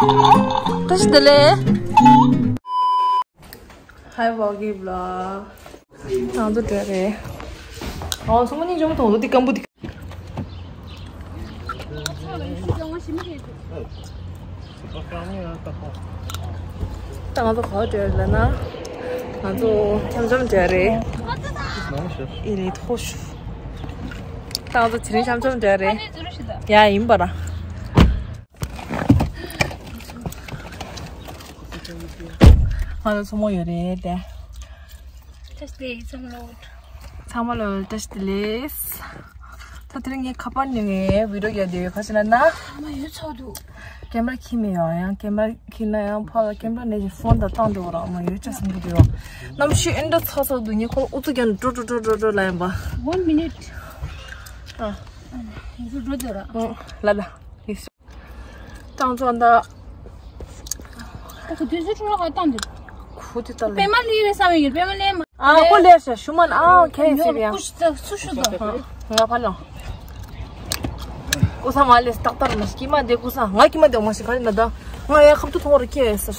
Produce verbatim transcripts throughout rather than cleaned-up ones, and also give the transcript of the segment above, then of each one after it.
བཀྲ་ཤིས་བདེ་ལེགས། Hi Vloggy Vlog. ང་ཚོ་འགྲོ་རེད། ཨོ་སོ་མ་ནི་ཅུང་ཐོང་དུ་དི་ཀམ་པུ་དི། ད་ང་ཚོ་ག་པར་འགྲོ་རེད་ལབ་ན། ང་ཚོ་འཆམ་འཆམ་འགྲོ་རེད། ཨི་ལི་ཐོ་ཤུ། ད་ང་ཚོ་དེ་རིང་འཆམ་འཆམ་འགྲོ་རེད། ཡ་ཡིན་པ་ར། ང་ཚོ་ཚོགས་མོ་ཡོད་རེད་དེ། བཀྲ་ཤིས་བདེ་ལེགས་ཚང་མ་ལོ། ཚང་མ་ལོ་བཀྲ་ཤིས་བདེ་ལེགས། ད་དེ་རིང་ངས་ཁ་པར་ནས་ངས་བི་ཌིའོ་རྒྱག་བསྡད་ཡོད། ག་ཅི་ལབ་ན། ཨ་མ་ཡོད་ཚོགས་འདུག་ཀེམ་ར་ཁྱེར་མེད་ཡོད། ཡང་ཀེམ་ར་ཁྱེར་ན་ཡང་ཕར་ལ་ཀེམ་ར་ནས་ཀྱི་ཕོན་དང་བཏང་འགྲོ་ར། ཨ་མ་ཡོད་ཅག་སེམས་པོ་དེ་ཡོད། གནམ་གཤིས་ཨེ་འདྲ་ཚ་ཚ་འདུག་ངས་ཁོ་ལ་ཨུ་ཚུགས་རྒྱག་ནས་འགྲོ་འགྲོ་འགྲོ་འགྲོ་འགྲོ་ལབ་ཡིན་པ། One minute. ཨ། ཨ་མ་ཡོད་འགྲོ་འགྲོ་འགྲོ་ར། ཨོ་ལ་ལ། ཡེ་སི། ཏང་ཙོ་ཨ་ད། ད་ཁོ་དུས་ཚོད་འཕྲོ་བརླག་ག་བཏང་འདུག་ཁོ་དེ་ལྟར་ལས། པད་མ་ལི་རེད་བསམ་ཡོད། པད་མ་ལི་མ། ཨ་ཁོ་ལས་ཤ་ཞུ་མ་ན། ཨ་ཁེ་སི་རེད་ཡ། ཁུ་ཤུ་ད་སུ་ཤུ་ད། ང་ཕ་ལོ། ཀུ་ས་མ་ལས་ཏག་ཏག་མ་ཤི་ཀི་མ་དེ་ཀུ་ས་ང་ཀི་མ་དེ་མ་ཤི་ག་ལ་ན་ད། ང་ཡ་ཁབ་ཏུ་ཐོང་ར་ཁེ་སི།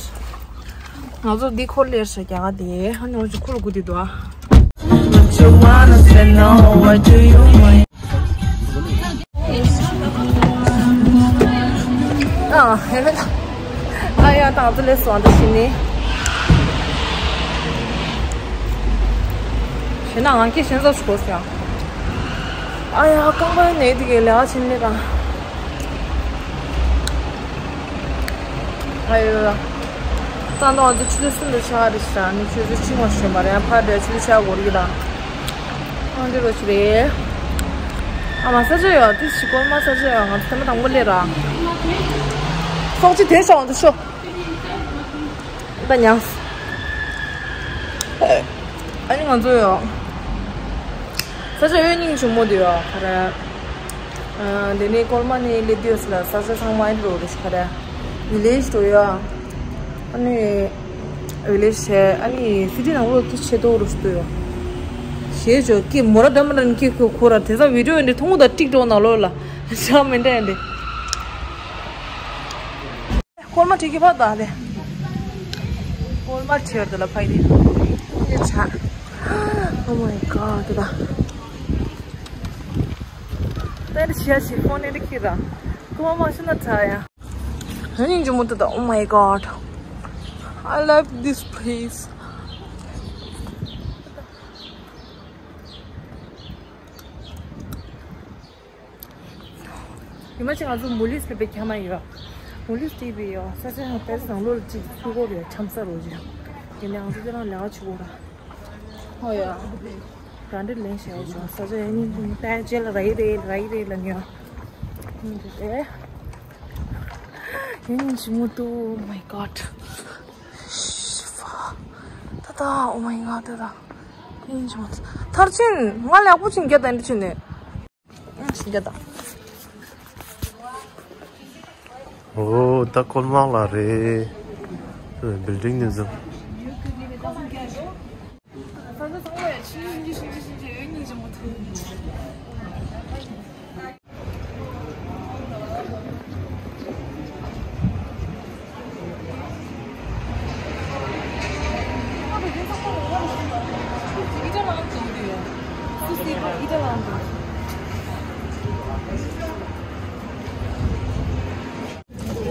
ང་ཚོ་འདི་ཁོ་ལས་ཤ་རྒྱ་ག་དེ་ཧ་ནོ་ཅི་ཁུ་རུ་གུ་དེ་དོ་ཨ། ཨ། ཧེ་ཧེ། ཨ་ཡ་ཏང་ཙི་ལེ་སོང་ད་ཤི་ནི། ཤི་ན་ང་ཁྱི་ཤན་ཟ་ཤོ་སི་ཡ། ཨ་ཡ་རྐང་པ་ནས་དེ་གའི་ལེ་བ་ཕྱིན་ནི་ར། ཨ་ཡོ། ཏང་ཏང་ང་ཚོ་ཆུ་ཚོད་གསུམ་དུ་ཆགས་རེད་ཤག་ནི་ཆུ་ཚོད་གཅིག་མ་ཤོད་མ་རེད། ཕར་འདྲ་ཆུ་ཚོད་ཆགས་འགོར་གི་ད། ཨང་འདི་རོ་ཆུ་རེད། ཨ་མ་ས་ཆ་ཡོད་དེ་ཞིག་སྐོར་མ་ས་ཆ་ཡོད། ང་ཚོ་ཐེངས་མ་དང་པོ་སླེབས་ར། སོག་ཅི་དེ་ཤོག་འདི་ཤོག་ད་ཉང་། ཨ་ནི་ང་ཚོ་ཡོད། ས་ཆ་ཡོད་སྙིང་ཆུང་མོ་དེ་ཡོད་ག་རེ། ཨ་འདི་ནས་སྐོར་མ་ནས་སླེབས་དུས་ལ་ས་ཆ་ཚང་མ་ཨེ་འགྲོ་རེ་ཤག་ག་རེ། ཝི་ལེཇ་འགྲོ་ཡོད། ཨ་ནི། ཝི་ལེཇ་བྱས། ཨ་ནི་སི་ཊི་ནང་ལོགས་ཀྱི་ཆེ་མཐོ་རུ་སྟོད། ཞེས་བྱོས་ཀྱི་མོ་ར་འདྲ་མ་འདྲ་ནི་ཀྱི་ཁོ་ཁོ་ར་དེ་ཚང་བི་ཌིའོ་འདི་མཐོང་ད་ཏིག་ཏོག་ནང་ལོགས་ལ་ཤ་མི་འདྲ་འདི། ཀོལ་མ་ཁྲིད་ཀྱི་ཕ་ད་ལེ། ཀོལ་མ་ཁྲིད་ད་ལ་ཕ་ཡི་ནི་ཆ། Oh my god ད། ད་ཤ་ཤི་ཕོན་ནི་ཁྱི་ར། ཀོལ་མ་ཤི་ན་ཚ་ཡ། ཧ་ནི་ཇུ་མོ་ཏུ་ད། Oh my god. I love this place. ཉི་མ་གཅིག་ང་ཚོ་མུ་ལིས་ལ་བེད་ཁྱམས་ཡོད། མུ་ལིས་ཏི་བི་ཡོད། ས་ཆ་ཡང་དཔེ་བཟང་ལོ་ལ་གཅིག་ཚུད་སྐོར་ཡོད། འཆམ་ས་རོ་ཅིག་དེ་ནས་ང་ཚོ་དེ་རང་ལས་ཀ་བྱེད་སྐོར་ར། ཨོ་ཡ། རང་འདྲེ་ལེན་བྱས་ཡོད་ཅིག་ས་ཆ་ཡང་སྙིང་རྗེ་མོ། དཔེ་རྗེས་ལ་ར་ཡི་རེད་ར་ཡི་རེད་ལ་ཉོ། ཡིན་འདི་རེད། ཡིན་ཇི་མོ་ཏུ། Oh my god. ད་ད། Oh my god ད་ད། ཡིན་ཇི་མོ་ཏུ། ཐར་ཕྱིན་ང་ལེགས་པོ་ཕྱིན་རྒྱ་དང་འདི་ཕྱིན་ནས། ཨ་ཕྱིན་རྒྱ་དང་། ཨོ་ད་ཀོལ་མ་ལ་རེད། བིལ་ཌིང་ནི་ཟིན།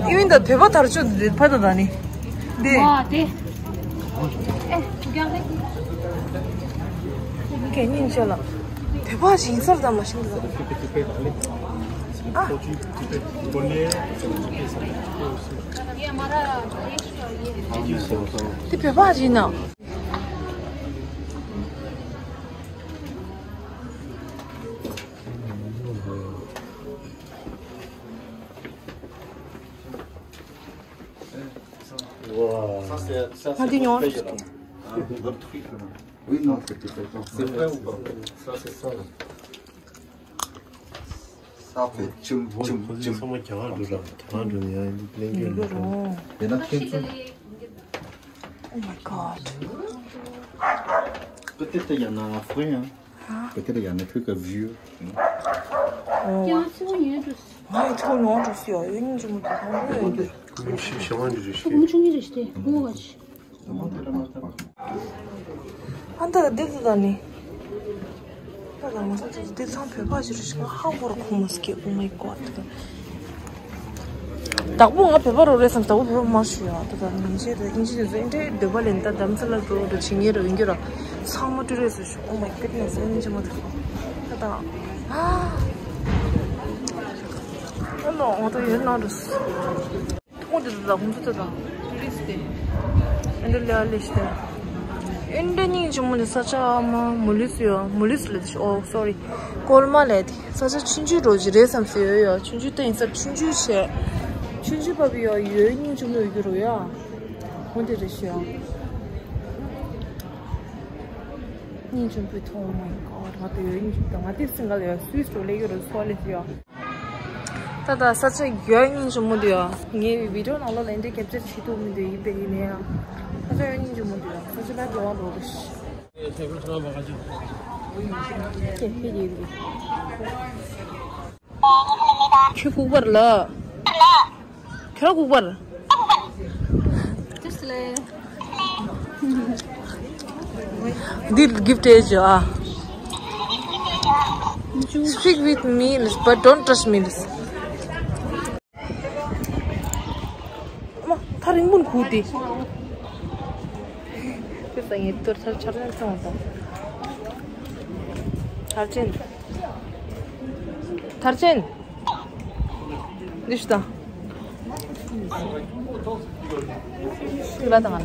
ཨི་ཝན་ད་དོད་པ་དར་ལྕོག་འདི་ཕ་ད་ད་ནི། འདི། ཨ་དེ། ཨེ་ཀྱང་ལེ། ཀེ་ཉིན་ཆོ་ལ། དོད་པ་ཞིང་སར་ད་མ་ཤིང་ད། ཨ། དེ་བོད་པ་ཞིག་ན། Wow. Ça, c'est, ça, c'est votre feuille, là. Hein, votre truc, là. Oui, non, c'est peut-être pas. C'est vrai ou pas ? Ça, c'est ça, là. Ça fait tchoum, tchoum, tchoum. Il y en a qui sont... Oh my god. Peut-être il y en a un frais, hein. Peut-être il y en a un truc vieux. Oh. ང་ཡི་ཐོག་ཡོང་འགྲོ་སི་ཡོད་ཡོད་སྙིང་རྗེ་མོ་དང་ཧང་ཧོ་ཡོད་རྒྱུ། ཤི་ཤི་ཝང་ཇི་ཇི་ཤི། ཁོ་མོ་ཆུང་ངུ་རེད་ཤི་དེ་ངོ་བ་ཅི། ཨ་ད་འདི་ཚོ་ད་ནི། ད་ད་ང་ཚོ་འདི་ཚང་བོད་པ་ཞིག་རེད་ཤི་ང་ཧང་ཧོ་ར་ཁོང་མོ་སི་ཀེ། Oh my God། བདག་པོ་ང་བོད་པ་རོ་རེད་བསམ། བདག་པོ་བོད་པ་མ་ཞུ་ཡ། ད་ད་ང་ཚོ་ད་ཨིན་ཇི་ནས་ཚོ་ཨིན་ཏེ་འདོད་པ་ལེན། ད་འདམ་ས་ལ་འགྲོ་འགྲོ་བྱེད་ངེས་ར་ཡིན་རྒྱུ་ར། ཚང་མ་སྤྲུལ་རེད་ཟེར་ཤི། Oh my goodness། ཨིན་ཇི་མ་ད་ད་ད། ཨ་ནོ་ང་ད་ཡོད་ན་རུ། ཁོང་དེ་ཚོ་ད་ཁོང་ཚོ་ད་ད་ཏུ་རི་སི་ཏི། ཨེ་འདྲ་ལེ་ལེ་ཤི་ཏེ། ཨེ་འདྲ་སྙིང་རྗེ་མོ་དེ་ས་ཆ་མ་མུ་ལི་སི་ཡོད། མུ་ལི་སི་ལེ་དེ་ཤི། ཨོ་སོ་རི། ཀོར་མ་ལེ་དེ་ས་ཆ་ཆུང་ཆུང་འགྲོ་ཅི་རེད་བསམ་སི་ཡོད་ཡོད། ཆུང་ཆུང་ཏེ་ཡིན་ས་ཆུང་ཆུང་བྱས། ཆུང་ཆུང་བབ་ཡོད་ཡོད་སྙིང་རྗེ་མོ་ཡོད་རྒྱུ་རུ་ཡ། ཁོང་དེ་རེ་ཤི་ཡ། སྙིང་རྗེ་མོ་ཐོང་མ་ཡིན་ཀོ་ང་དེ་ཡོད་སྙིང་རྗེ་མོ་ང་དེ་སིང་ག་ལ་ཡོད་སུས་འགྲོ་ལེ་ཡོད་རུ་སོ་ལེ་སི་ཡོད། ད་ད་ས་ཆ་ཡོད་སྙིང་རྗེ་མོ་འདུག་ཡ། ངའི་བི་ཌིའོ་ནང་ལོགས་ལ་འདི་ཀེབ་ཅར་བྱེད་ཐུབ་མི་འདུག་ཡིན་པས་ཡིན་ནའི་ཡ། ས་ཆ་ཡོད་སྙིང་རྗེ་མོ་འདུག་ཡ། ས་ཆ་ལ་འགྲོ་བ་འགྲོ་རུ་ཤི། ཁྱོད་ལྐུགས་པར་ལ། ཁྱོད་ལྐུགས་པར། འདི་གིཕ་ཊི་ཨེ་ཇོ་ཨ། Speak with me, but don't touch me. མ་ཐག་རིང་པོ་ནས་ཁུག་སྟེ། དེ་ས་ངས་ཐར་ཆར་ཆར་ནས་སོང་དང་། ཐར་ཆེན། ཐར་ཆེན། འདི་ཞུ་དང་། ཞུ་ལ་དང་།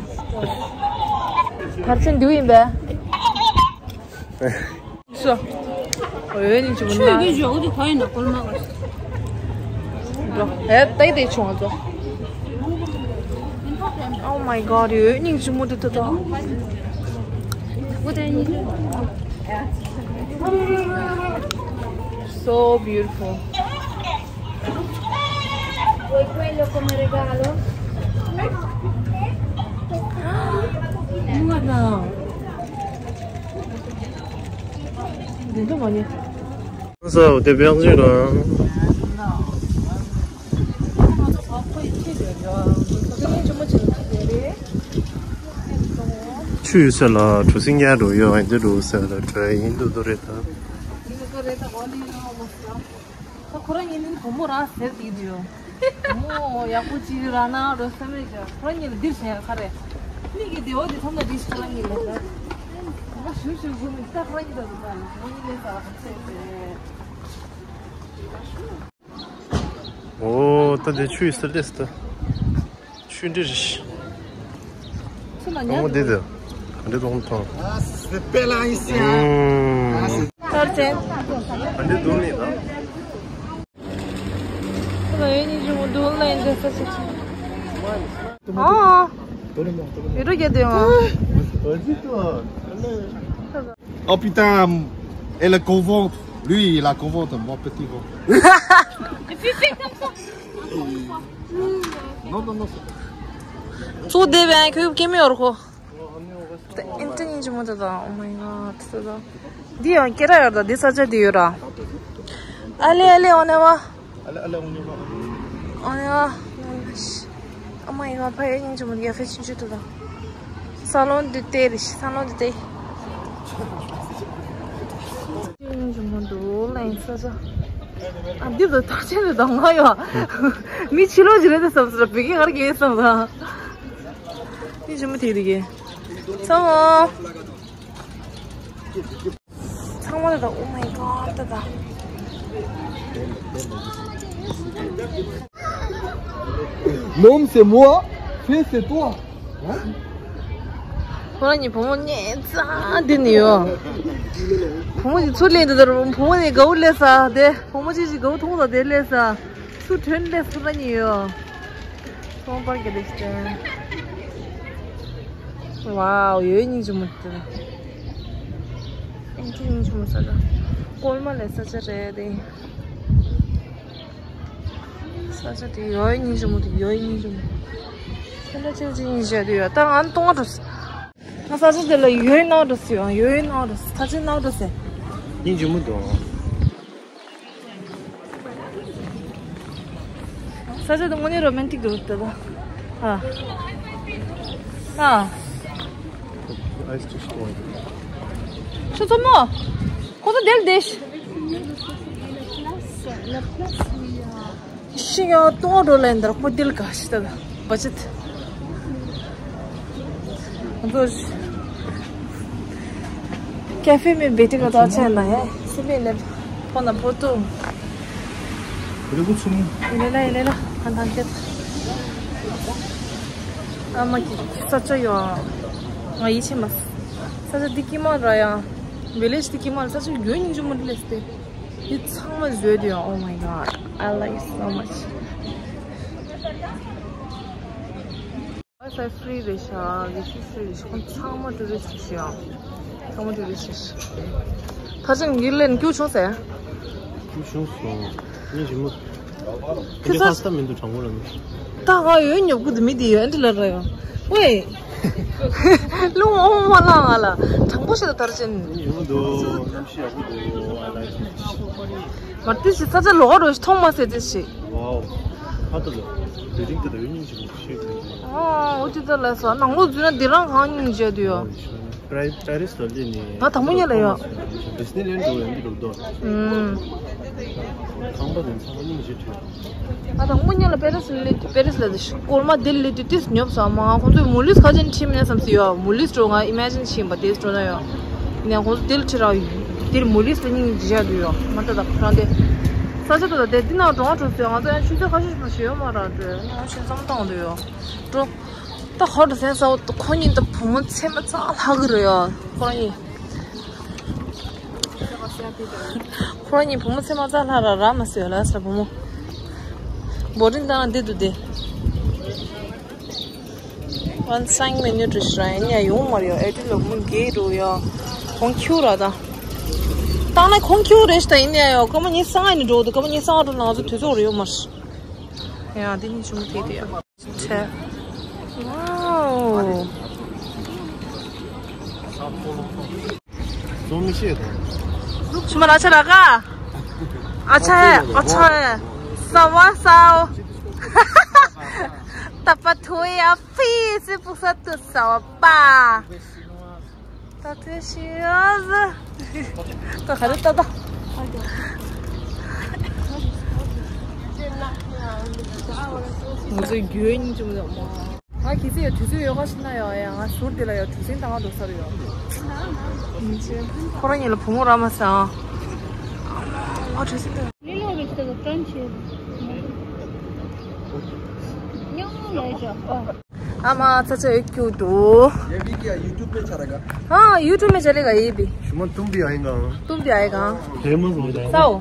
ཐར་ཆེན་འདི་ཡིན་པས། སོ། འོ་ཡོད་ནི་ཅི་མོ་ཆུ་ཡི་ན། གི་ཇོ་གི་ག་ཡིན་ན་ཀོལ་མ་ག། འགྲོ། ཨེ་ཏའི་ཏའི་ཆུང་བ་ཚོ། Oh my God། ཡོད་སྙིང་རྗེ་མོ་དེ་ད་ད། So beautiful. Vuoi quello come regalo? Guarda. Dentro voglio. Non so, ti piacerà? ཆུ་ཡོད་ས་ལ་གྲུ་གཟིངས་རྒྱག་འགྲོ་ཡོད། འདི་འགྲོ་ས་ལ་གྲོས་ཡིན་འདུག་འདུག་རེད་ད། ད་ཁོ་རང་ཉིད་ནི་བུ་མོ་རང་ཟེར་གྱི་འདུག་བུ་མོ་ཡག་པོ་ཅིག་རག་ན་འགྲོ་བསམ་མེད་ཀྱང་ཁོ་རང་ཉིད་ལ་འདིར་བྱས་ཁ་རེད། མིག་གི་བདེ་བ་འདི་ཐོབ་ན་འགྲིག་ཁོ་རང་ཉིད་ལ་ད། ཞུ་ཞུ་བུ་མོ་ད་ཁོ་རང་ཉིད་ད་བུ་མོ་ཉིད་ལས་ས་ཁ་ཚད་ཚད། ཨོ། ད་དེ་ཆུ་ཡི་སེར་ཏེ་སི་ཏ། ཆུ་འདི་རེད། ཆུ་ལ་ཉལ་འདུག་འདི་དེ། ག་འདྲ་གཏོང་ཐང་། Ah, c'est belle, hein, ici, hein. ཨུམ། ཐར་ཆེན། ག་འདྲ་གཏོང་ནི་ད། ཆུ་ལ་ཡོད་ནི་ཆུ་མོ་འདུག་ལ་ཡིན་འདི་ས་ཆུ་ཆུ། ཨ། ཡོད་རོ་རྒྱ་དེ་ཡོང་། Vas-y, toi. Oh putain, et le gros ventre. Lui, il a gros ventre, mon petit ventre. Et puis fais comme ça. Non, non, non, c'est bon. ཚོ་དེ་བས་ཁོས་སྐྱེ་མི་ཡོར་ཁོ། ཨིན་ཏྲ་ཉིན་ཅི་མོ་ད་ད། Oh my God. ད་ད། འདི་ཡང་སྐེ་ར་ཡོར་ད་འདི་ས་ཆ་འདི་ཡོད་ར། Allez, allez, on y va. Allez, allez, on y va. On y va. Oh my God, ཕ་ཡ་སྙིང་རྗེ་མོ། ཡ་ཕེ་ཆུང་ཆུང་དུ་དང་། Salon de thé རེད། Salon de thé. སྙིང་རྗེ་མོ་འདུག་ལ་ཡིན་ས་ས། ཨ་འདི་ལ་ཐག་ཆེན་རེད་དང་ང་ཡོད། མི་ཕྱི་ལོགས་ཀྱི་རེད་དེ་བསམ་ས་བི་གི་ཧར་གི་བསམ་ས། སྙིང་རྗེ་མོ་དེ་རེད་གི། ཚང་མ། ཚང་མ་ད་ད། Oh my God. ད་ད། L'homme, c'est moi, fille, c'est toi. Hein? ཁོ་རང་གཉིས་བུ་མོ་ཉེ་ཙང་འདི་ནི་ཡོད། བུ་མོ་གཉིས་ཚུར་ལེན་འདི་ལྟར་བུ་མོ་ནི་དགའ་བོ་ལས་ས་དེ། བུ་མོ་གཅིག་གཅིག་དགའ་བོ་མཐོང་ས་དེ་ལས་ས། ཚུར་ཐོན་ལས་ཁོ་རང་གཉིས་ཡོད། ཚོང་པར་གྱི་ལེགས་སྟོན། Wow, ཡོད་སྙིང་རྗེ་མོ་དེ། ཨེ་ཅི་སྙིང་རྗེ་མོ་ས་ཆ། ཀོལ་མ་ལས་ས་ཆ་རེད་དེ། ས་ཆ་དེ་ཡོད་སྙིང་རྗེ་མོ་དེ། ཡོད་སྙིང་རྗེ་མོ། ཁྱེད་ལ་ཅི་ཅི་སྙིང་རྗེ་དེ་ཡོད། ད་ང་གཏོང་བ་འགྲོ། ང་ས་ཆ་དེ་ལ་ཡོད་ནོ་འགྲོ་སི་ཡོད། ཡོད་ནོ་འགྲོ་སི། ས་ཆ་ནོ་འགྲོ་སི། སྙིང་རྗེ་མོ་དེ། ས་ཆ་དེ་དངོས་གནས་རོ་མན་ཊིག་འདུག་ད་ལྟ། ཨ། ཨ། Ice just going. ཁྱོད་ཚོ་མོ། ཁོ་ཚོ་དེར་བསྡད་ཤག་ཤི་ཡ་ཏོ་འགྲོ་ལེན་དར་ཁོ་དེར་ག་ཤི་ད་བ་ཅིད། ཁོ་ཚོ་ཀེ་ཧྥེ་མེ་བེ་ཏི་ག་ད་ཆ་ན་ཡ་སི་མེ་ལེ་ཕོ་ན་ཕོ་ཏོ། རི་བོ་ཚུམ། ལེ་ལ་ལེ་ལ་ཧན་ཐང་ཀེ། ཨ་མ་ཀི་ས་ཆ་ཡོ། ང་ཡིད་ཆེས་མ། ས་ཆ་འདི་ཀི་མ་ར་ཡ། ཝི་ལེཇ་འདི་ཀི་མ་ར་ས་ཆ་ཡོད་སྙིང་རྗེ་མོ་འདི་ལས་ཏེ། འདི་ཚང་མ་བཟོས་དུས་ཡང་Oh my God, I like so much. Wi-Fi free རེད་ཤག་ཝི་ཕི་free རེད་ཤག་ཁོང་ཚང་མ་ཊུ་རི་སི་ཊི་རེད་ཤག་ཚང་མ་ཊུ་རི་སི་ཊི་རེད་ཤག་ཕར་ཕྱིན་ཡིར་ལེན་སྐྱུག་བྱུང་ཟེར། སྐྱུག་བྱུང་སོང་། ངས་ཞིམ་མོ། ཁྱོད་ཚོ་ཁ་སྟ་མི་འདུག་དྲང་པོ་ལ་ནི། ད་ང་ཡོད་ཉོབ་ཀུ་དུ་མི་དེ་ཡོད་འདི་ལ་ར་ཡོད། ཝེ། ལུང་ཨོ་མ་ལ་ང་ལ་དྲང་པོ་ཞིག་ལ་དར་ཅན། ཡོད་མི་འདུག་གནམ་གཤིས་ཡག་པོ་འདུག I like it. མར་ཏི་ཞིག་ས་ཆ་ལོག་རོ་ཞིག་མཐོང་མ་ཟེར་ཏི་ཞིག Wow. ཧ་ད་ལོ། བེ་རིང་དེ་ལ་ཡོད་སྙིང་རྗེ་མོ་ཞིག་རེད། ཨོ་ཨོ་ཅི་ད་ལ་སོ་ནང་ལོག་འཛུལ་ན་འདི་རང་གང་སྙིང་རྗེ་དུ་ཡོད། པེ་རི་སི་ལ་སླེབས་ནས། ང་དང་པོ་ཉིད་ལ་ཡོད། ཌི་སི་ནི་ལེན་ཌི་འགྲོ་ཡོང་གི་འདུག་དོ། ཨུམ། ཁང་པ་དེ་ཚང་མ་སྙིང་རྗེ་བྲལ། ང་དང་པོ་ཉིད་ལ་པེ་རི་སི་ལ་སླེབས་དུས་པེ་རི་སི་ལ་དེ་སྐོར་མ་དེ་ལ་སླེབས་དུས་ཏིས་ཉོབ་སོང་མ། ང་ཁོང་ཚོས་མུ་ལིས་ཁ་ཅན་ཁྲིམས་ནས་བསམ་སི་ཡོད། མུ་ལིས་འགྲོ་ང་ཨི་མེ་ཇིན་ཕྱིན་པ་དེ་འགྲོ་ན་ཡོད། ནས་ཁོང་ཚོ་དེ་ལ་ཁྲིད་ར་ཡོད། དེར་མུ་ལིས་ལ་སྙིང་རྗེ་བྲལ་དུ་ཡོད་མ་ལྟ་ད་ཁོ་རང་དེ། ས་ཆ་དེ་ལ་དེ་འདི་ནང་འགྲོ་བ་འགྲོ་སོང་ང་ཚོ་ཡང་ཆུ་ཚོད་ཁ་ཤས་ཤིག་ཞིག་ཡོད་མ་ར་འགྲོ་ཡང་ཤིན་བསམ་བཏང་དུ་ཡོད། འགྲོ། ད་ཧོ་ཏུ་སེན་ས་འོ་ཁོ་གཉིས་ད་བུ་མོ་ཚེ་མ་ཙང་ལྷག་གི་རེད་ཡ། ཁོ་རང་གཉིས། ཁོ་རང་གཉིས་བུ་མོ་ཚེ་མ་ཙང་ལྷག་ར་ར་མ་སོས་ལ་ས་བུ་མོ། བོ་ཏིང་ཏང་འདི་འདུག་སྟེ། ཝན་སང་མེ་ནུ་ཏྲི་ཤྲ་ཡིན་ཡ་ཡོང་མ་རེད་ཡ། ཨེ་ཏི་ལོ་མོ་གེ་རུ་ཡ། ཁོང་ཁྱུ་ར་ད། བཏང་ན་ཁོང་ཁྱུ་རེད་ཤ་ད་ཡིན་ཡ་ཡ། སྐར་མ་ཉི་ཤུ་རྩ་ལྔ་ནས་འགྲོ་འདུག་སྐར་མ་ཉི་ཤུ་རྩ་ལྔ་འགྲོ་ན་ང་ཚོ་དུས་ཚོད་རེ་ཡོད་མ་རེད། ཡ་འདི་ནི་ཆུང་མོ་ཐིག་དེ་ཡ། ཆེ། ཝའོ། ཚོང་མི་ཤེས་དང་། ཤི་མ་ལ་ཆ་ར་ག་ཨ་ཆ་ཧེ་ཨ་ཆ་ཧེ། ས་བ་ས་འོ། ཏ་པ་ཐོ་ཡ་ཕི་སི་ཕུག་ས་ཏུ་ས་བ་པ། ད་དེ་ཤི་ཡ་ཟ། ད་ག་རེ་ད་ད། ང་ཚོའི་རྒྱུན་ཉིན་ཅུང་ཡོད་མོ། ང་གི་ཚེ་ཡ་དུས་ཚོད་ཡོད་ག་ཤི་ན་ཡོད་ཡ། ང་ཟུར་དེ་ལ་ཡ་གྲུ་གཟིངས་བཏང་ག་འགྲོ་ས་རེད་ཡ། ཁོ་རང་ཉིད་ལ་བུ་མོ་ར་མ་ཟ། ང་གྲུ་གཟིངས་བཏང་། ཨ་མ་ཚ་ཚ་ཡོད་ཀྱུ་དུ། ये भी क्या YouTube में चलेगा? हाँ, YouTube में चलेगा ये भी। शुमन तुम भी आएगा? तुम भी आएगा? फेमस हो जाएगा। साओ।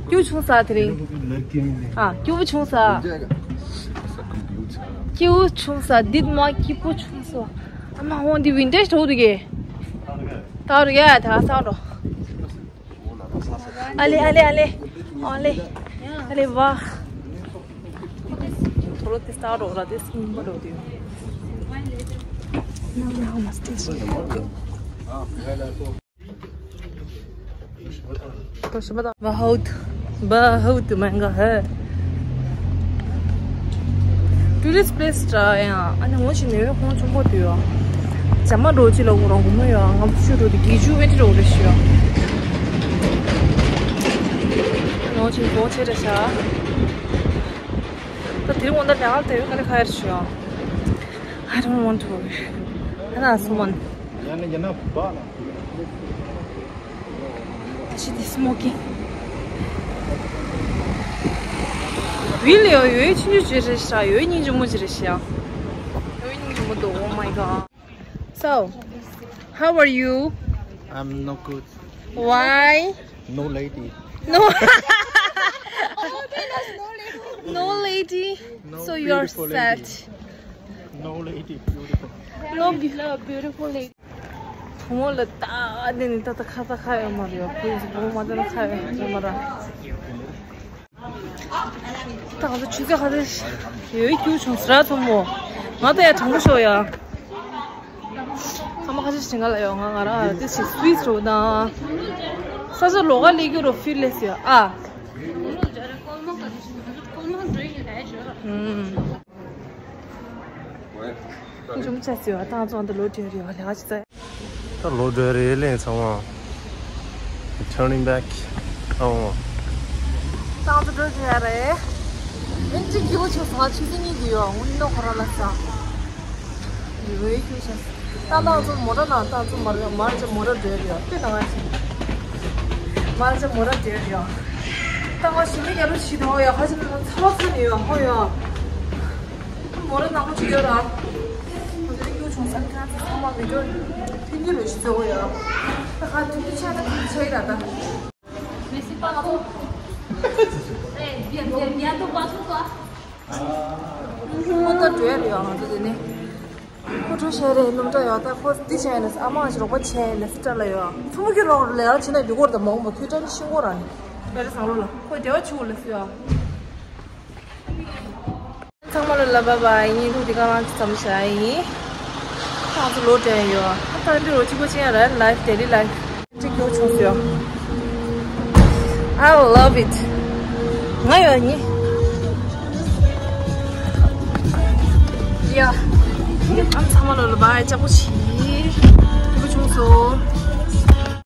क्यों छू सा तेरे? मेरे को भी लड़की मिल जाएगी। हाँ, क्यों छू सा? मिल जाएगा। ऐसा कंफ्यूज है। क्यों छू सा? दिद मा की पू छू सा? अम्मा, वो दी विंटेज तो दिखे। तार गया था, सारो। अले, अले, अले। अले। अले, वाह। थोड़ा तेज तार हो रहा, तेज स्किन पर होती है। बहुत, बहुत महंगा है। टूरिस्ट प्लेस रा या, अनि होश ने हो चुम्बो दियो। जमा रोची लोग रंग में या, हम शुरू दी कीजू वेट रो रे शिया। नोची पहुंचे रे शा। तो तेरे को अंदर डाल दे, कल खायर शिया। I don't want to. है ना, सुमन? यानी जना बाना। She is smoking. ཝི་ལ་ཡོད་ཡོད་ཆུང་ཆུང་ཅིག་རེད་ཤག་ཡོད་སྙིང་རྗེ་མོ་ཅིག་རེད་ཤག་ཡོད་སྙིང་རྗེ་མོ་འདུག Oh my god. So, how are you? I'm not good. Why? No lady. No. No lady. No. So you are beautiful lady. Sad. No lady, beautiful. No be- love beautiful lady. བུ་མོ་ལ་ད་དེ་ནི་ད་ད་ཁ་ད་ཁ་ཡོད་མ་རེད། བུ་བུ་མོ་ད་ད་ཁ་ཡོད་མ་རེད། ད་ང་ཚོ་ཆུ་ཚོད་ཁ་ཚ་ཡོད་རྒྱུ་བྱུང་ཟེར་ཚོམ་མོ། ང་ད་ཡ་དྲང་པོ་ཤོག་ཡ། ཁ་མ་ཁ་ཤས་ཤིག་ང་ལ་ཡོད། ང་ང་རང་ཨ་དེ་ཞིག་སུའི་སི་རོ་དང་། ས་ཆ་ལོགས་ཀ་ལས་རྒྱུ་རོ་ཕིར་ལེ་སི་ཡ་ཨ། ཨུམ། ཅུང་ཆ་སི་བ་ཏང་ཙོང་དུ་ལོ་དྲན་རེ་བ་ལེ་ག་ཅི་ཙ། ད་ལོ་དྲན་རེ་ལེན་ཚང་མ། Turning back. ཨོ། ཏང་ཙོ་འགྲོ་དྲན་རེ། ཨེན་ཅི་ཁྱུ་ཆུ་ས་ཆུ་སི་ནི་དུ་ཡོ་ངུ་ནོ་ཁོ་ར་ལ་ས། ཡོ་ཡོ་ཁྱུ་ཆུ། ད་ཏང་ཙོ་མོ་ར་ན་ཏང་ཙོ་མར་མར་ཅི་མོ་ར་དྲན་རེ་ཡོ་དེ་ན་ང་ཅི། མར་ཅི་མོ་ར་དྲན་རེ་ཡོ། ད་ང་ཞི་མི་རྒྱ་རུ་ཤི་དོ་ཡོ་ཧ་ཅི་ན་ཚ་བ་ཚ་ནི་ཡོ་ཧོ་ཡོ། མོ་ར་ནག་པོ་ཅིག་ཡོད་ར། ཁོ་ཚོའི་སྐྱུག་བྱུང་ས་ཁྱེད་རང་ཚོ་ཚང་མ་མི་འགྲོ། ཐིན་གྱི་རུ་ཤི་ཚོ་ཡོད། ད་ཁ་ཐུག་གི་ཆ་ད་ཐུག་ཆ་ཡི་ར་ད། མེ་སི་པ་ང་ཚོ། ཨེ་བྱེད་བྱེད་བྱེད་ཏོ་པ་ཚོ་པ། ཁོ་ད་འགྲོ་ཡ་རེད་ཡོད་ང་ཚོ་དེ་ནས། ཁོ་འགྲོ་ཤ་རེད་སྣུམ་གྲྭ་ཡོད་ད་ཁོ་འདི་བྱས་ནས་ཨ་མ་ཞིག་རོགས་པ་བྱས་ནས་སི་ཏྲ་ལ་ཡོད། ཚོ་མོ་གི་རོགས་ལས་ཡ་ཕྱི་ན་རྒྱུ་སྐོར་དང་མ་འོངས་པ་ཁྱོད་ཀྲང་ཤིང་སྐོར་ར་ནི། བེ་རེ་བཟང་ལོ་ལ་ཁོ་བདེ་བ་ཆུ་ལ་སི་ཡོད། ཚང་མ་ལ་ལ་བ་བ་ཡིན། ཐུག་དེ་ག་རང་ཅི་ཙམ་བྱ་ཡིན། ཁྱེད་ཚོ་ལོ་དྲན་ཡོད། ཨ་ད་འདི་རོ་གཅིག་པོ་ཅི་ཡང་ར་ལའིབ་ཌེ་ལི་ལའིབ་གཅིག་ཡོད་བྱུང་སོ། I love it. ང་ཡོད་ནི། ཡ། ཨམ་ཚང་མ་ལ་ལ་བ་ཡ་ཅག་པོ་ཆི། ཐུག་བྱུང་སོ།